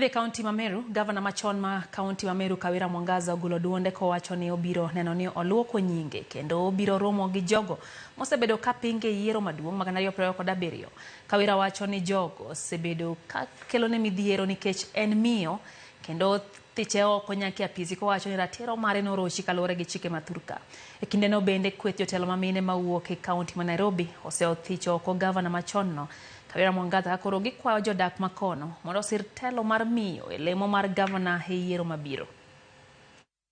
E kaunti ma Meru, gavana machon ma kaunti ma Meru Kawira Mwangaza ogolo duonde kowacho ni obiro neno ni oluoko nyinge kendo obiro romo gi jogo mosebedo ka pinge yiero maduong' mag 2027. Kawira wacho ni jogo osebedo ka kelone midhiero nikech en miyo kendo thiche oko nyaka e apisi kowacho ni ratiro mare norochi kaluwore gi chike ma thurka. E kindeno bende kweth jotelo ma mine mawuok e kaunti ma Nairobi oseothicho oko gavana machon no Kawira Mwangaza ka koro gikwayo jodak ma kono mondo osir telo mar miyo e lemo mar gavana e yiero mabiro.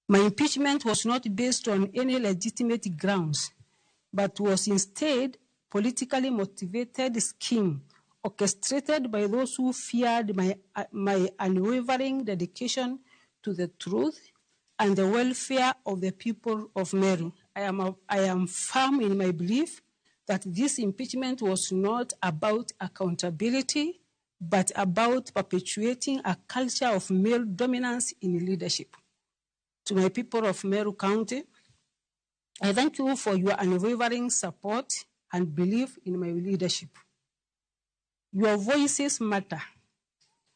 My impeachment was not based on any legitimate grounds, but was instead politically motivated scheme orchestrated by those who feared my unwavering dedication to the truth and the welfare of the people of Meru. I am firm in my belief that this impeachment was not about accountability, but about perpetuating a culture of male dominance in leadership. To my people of Meru County, I thank you for your unwavering support and belief in my leadership. Your voices matter,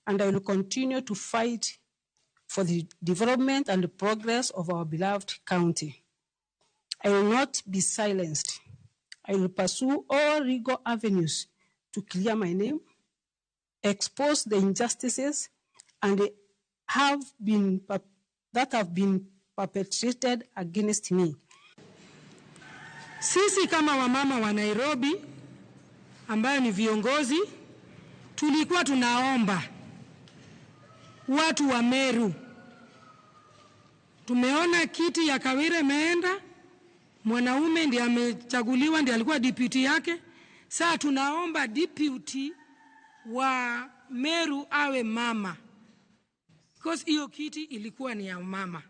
and I will continue to fight for the development and the progress of our beloved county. I will not be silenced. I will pursue all legal avenues to clear my name, expose the injustices and have been that have been perpetrated against me. Sisi kama wamama wa Nairobi ambayo ni viongozi, tulikuwa tunaomba watu wa Meru, tumeona kiti ya Kawira imeenda, mwanaume ndiye amechaguliwa, ndiye alikuwa deputy yake. Sasa tunaomba deputy wa Meru awe mama, because hiyo kiti ilikuwa ni ya mama.